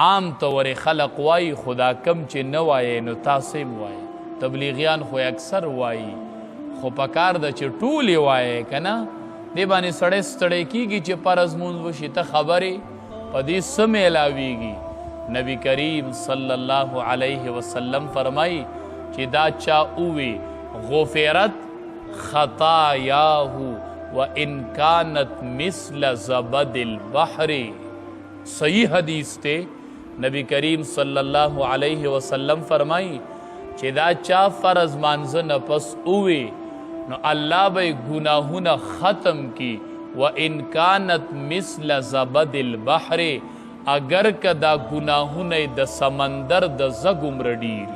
عام طور خلق وایي، خو دا کم چې نه وایې نو تاسې هم وایئ. تبلیغیان خو اکثر وایي، خو پکار ده چې ټول یې وایې که نه. دې باندې سړی ستړی کېږي چې فرض مونځ وشي، ته خبرې په دې څه میلاویږي. نبی کریم صلی الله علیه وسلم فرمایي چې دا چا ووي غفرت خطایاه وان کانت مثل زبد البحر. صحیح حدیث ته، نبی کریم صلی الله علیه وسلم فرمایي چې دا چا فرض مانځه نه پس ووي نو الله به ګناهونه ختم کی، وان کانت مثل زبد البحر، اگر که دا ګناهونه د سمندر د زګ عمره ډېر،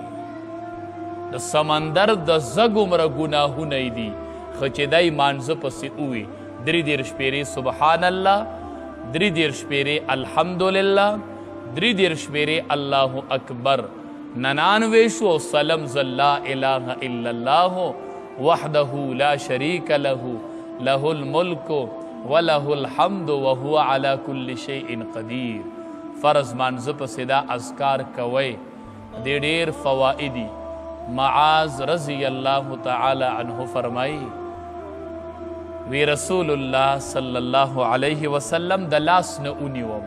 د سمندر د زګ عمره ګناهونه دي، خو چې دای مانځه پسې ووي 33 پیرې سبحان الله، 33 پیرې الحمدلله، 33 پیرې الله اکبر، 99 شو او سلم ځل لا اله الا الله وحده لا شریک له له الملک وله الحمد وهو على كل شيء قدیر. فرض مانځه پسې دا اذکار کوئ، دې ډېر فوائد دي. معاذ رضی الله تعالی عنه فرمایي وی رسول الله صلی الله علیه وسلم د لاس نه ونیوم،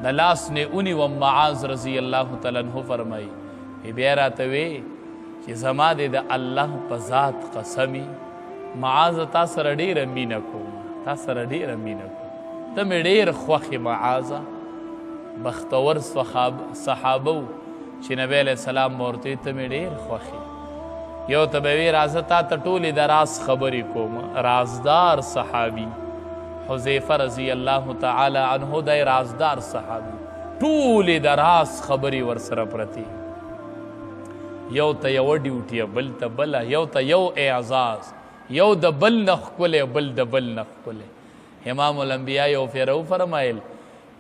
د لاس نه ونیوم. معاذ رضی الله تعالی عنه فرمایي بیا راته وی چې زما دې د الله په ذات قسمي، معاذ تا سره ډېره مینه کوم، تا سره ډېره مینه کوم، ته مې ډېر خوښ یې. معاذ بختور صحابه وو چې نبی علیه السلام به ورته ویل ته مې ډېر خوښ یې. یو ته به وی راځه تا ته ټولې د راز خبرې کوم. رازدار صحابي حذیفه رضی الله تعالی عنه دی رازدار صحابي، ټولې د راز خبرې ورسره پرتې. یو ته یوه ډیوټي، بل ته بله، یو ته یو اعزاز، یو د بل نه ښکلی، بل د بل نه ښکلی. امام الانبیاء یو فیره وفرمایل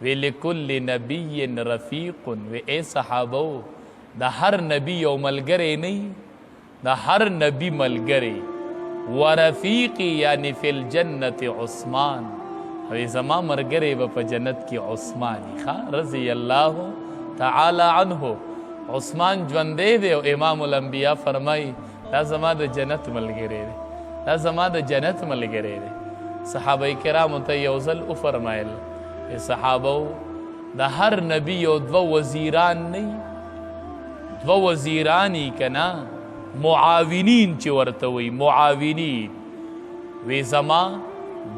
وی لکل نبی رفیق، وی ای صحابو د هر نبی یو ملګری نه، د هر نبی ملګری، ورفیقی یعنی فی الجنت عثمان، وی زما ملګری به په جنت کې عثماني ښه رضی الله تعالی عنه. عثمان ژوندی دی او امام الانبیاء فرمایي دا زما د جنت ملګری دی، دا زما د جنت ملګری دی. صحابه کرامو ته یو ځل وفرمایل صحابو د هر نبی یو دوه وزیران نه، دوه وزیرانی که نه، معاونین چې ورته وایي معاونین، وی زما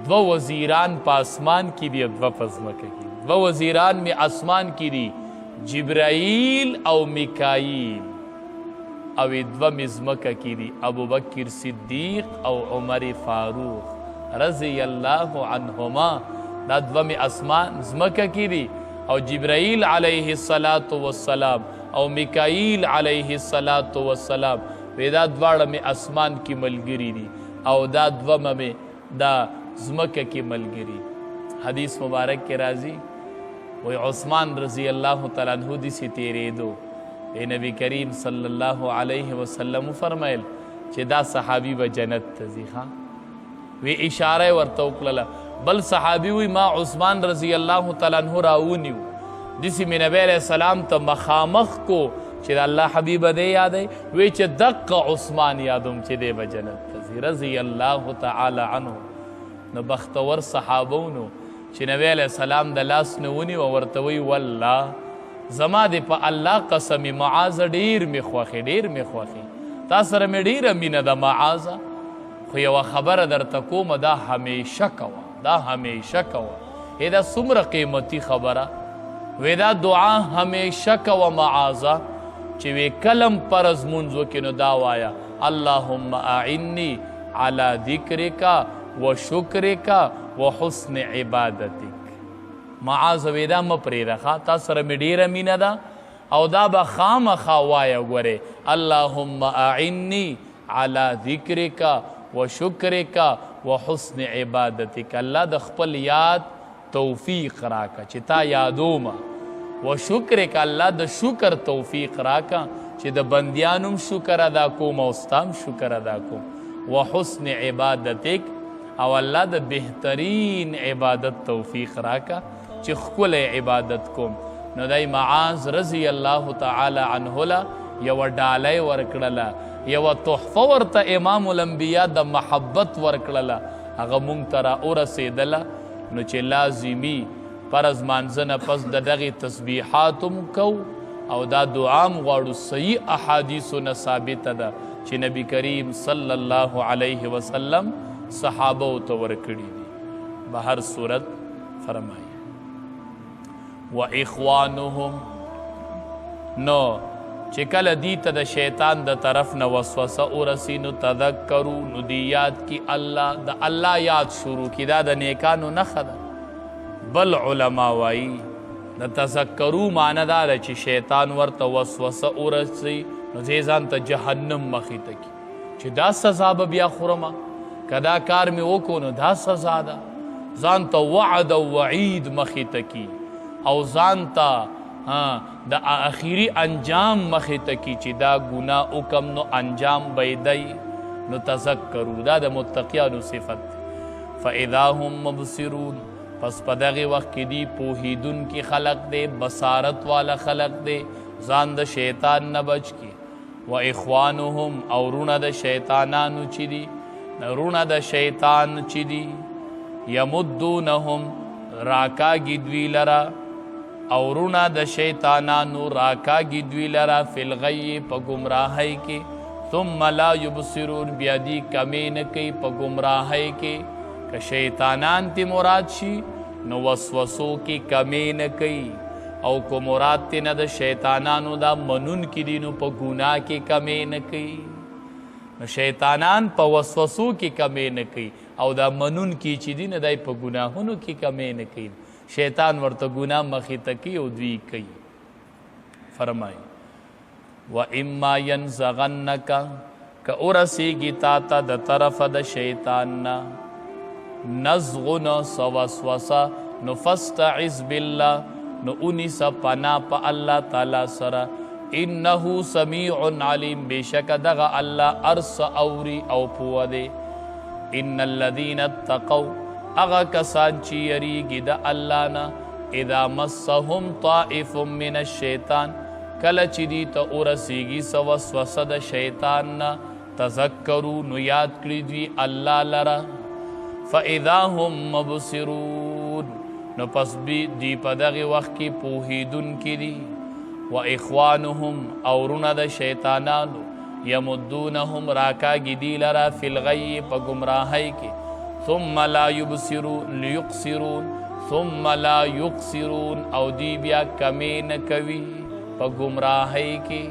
دوه وزیران په اسمان کې دي او دوه په ځمکه کې. دوه وزیران مې اسمان کې دي، جبرائیل او میکائیل، او دوه مې ځمکه کې دي، ابوبکر صدیق او عمر فاروق رضی الله عنهما. دا دوه مې اسمان ځمکه کې دي، او جبرائیل علیه الصلاة والسلام او میکائیل علیه الصلاة والسلام وی دا دواړه مې اسمان کې ملګري دي او دا دوه مې دا ځمکه کې ملګري. حدیث مبارک کې راځي وی عثمان رضی الله تعالی عنہ داسې تېرېدو، نبی کریم صلی الله علیه وسلم وفرمایل چې دا صحابي به جنت ته ځي. ښه وی اشاره یې ورته وکړله. بل صحابي وی ما عثمان رضی الله تعالی عنه راونیو، داسې مې نبی علیه السلام ته مخامخ کو چې د الله حبیب دی یادی، وی چې دقه عثمان یادوم چې دی به جنت ته ځي رضی الله تعالی عنه. نو بختور صحابو نو چې نبی علیه السلام د لاس نه ونیوه ورته وی والله زما دې په الله قسم معاذ ډېر مې خوښې، ډېر مې خوښې، تا سره مې ډېره مینه ده معاذ، خو یوه خبره درته کومه دا همیشه کوه، دا همیشه کوه. ای دا څومره قیمتي خبره، وی دا دعا همیشه کوه معاذ، چې وی کلم فرض مونځ وکړې نو دا وایه اللهم اعنی علی ذکرک وشکرک وحسن عبادتک. معاذ وی دا مه پرېږده ښه، تا سره مې ډېره مینه ده او دا به خامخا وایه ګورې اللهم اعنی علی ذکرک وشکرک وحسن عبادتک. الله د خپل یاد توفیق راکه چې تا یادومه، وشکرک الله د شکر توفیق راکه چې د بندیانو هم شکر ادا کوم او ستا هم شکر ادا کوم، وحسن عبادتک او الله د بهترین عبادت توفیق راکه چې ښکلی عبادت کوم. نو دای معاذ رضی الله تعالی عنه له یوه ډالۍ ورکړله، یوه تحفه ورته امام الانبیا د محبت ورکړله، هغه مونږ ته را ورسېدله. نو چې لازمي فرض مانځه نه پس د دغې تسبیحات هم کوو او دا دعا هم غواړو. صحیح احادیثو نه ثابته ده چې نبی کریم صلی الله علیه وسلم صحابه ته ورکړي دي. به هر صورت فرمایي و اخوانهم، نو چې کله دی ته د شیطان د طرف نه وسوسه ورسي نو تذکرو، نو دی یاد کی الله، د الله یاد شروع کی، دا د نیکانو نښه ده. بل علما وایي د تذکرو معنی دا ده چې شیطان ورته وسوسه ورسي نو دی ځان ته جهنم مخې ته کی چې دا سزا به بیا خورمه، که دا کار مې وکړو نو دا سزا ده. ځان ته وعد او وعید مخې ته کی او ځان ته د اخیری انجام مخې ته کی چې دا ګناه وکم نو انجام به یې دی. نو تذکرو دا د متقیانو صفت دی. فاذا هم مبصرون، پس په دغې وخت کې دی پوهېدونکي خلق دی، بصارت والا خلق دی، ځان د شیطان نه بچ کی. و اخوانهم، او وروڼه د شیطانانو چې دي، وروڼه د شیطان چې دي، یمدونهم راکاږي دوی لره، او وروڼه د شیطانانو راکاږي دوی لره فی الغی په ګمراهۍ کې، ثم لا یبصرون، بیا دی کمې نه کوي په ګمراهۍ کې. که شیطانان تی مراد شي نو وسوسو کې کمې نه کوي، او که مراد تی نه د شیطانانو دا منونکي دي نو په ګناه کې کمې نه کوي. نو شیطانان په وسوسو کې کمې نه کوي او دا منونکي چې دي نه دی په ګناهونو کې کمې نه کوي. شیطان ورته ګناه مخې ته کوي او دوی کوي. فرمایي و اما ینزغنک، که ورسیږي تا ته د طرفه د شیطان نه نزغ څه وسوسه، نو فاستعذ بالله، نو ونیسه پناه په الله تعالی سره، انه سمیع علیم، بېشکه دغه الله هر څه اوري او پوه دی. ان الذین اتقوا، هغه کسان چې یریږي د الله نه، اذا مسهم طائف من الشیطان، کله چې دوی ته ورسیږي څه وسوسه د شیطان نه، تذکرو، نو یاد کړي دوی الله لره، فاذا هم مبصرون، نو پس دوی په دغې وخت کې پوهېدونکي دي. و اخوانهم، او وروڼه د شیطانانو، یمدونهم راکاږي دوی لره فی الغی په ګمراهۍ کې، ثم لا یبصرون یقصرون، ثم لا یقصرون، او دوی بیا کمې نه کوي په ګمراهۍ کې.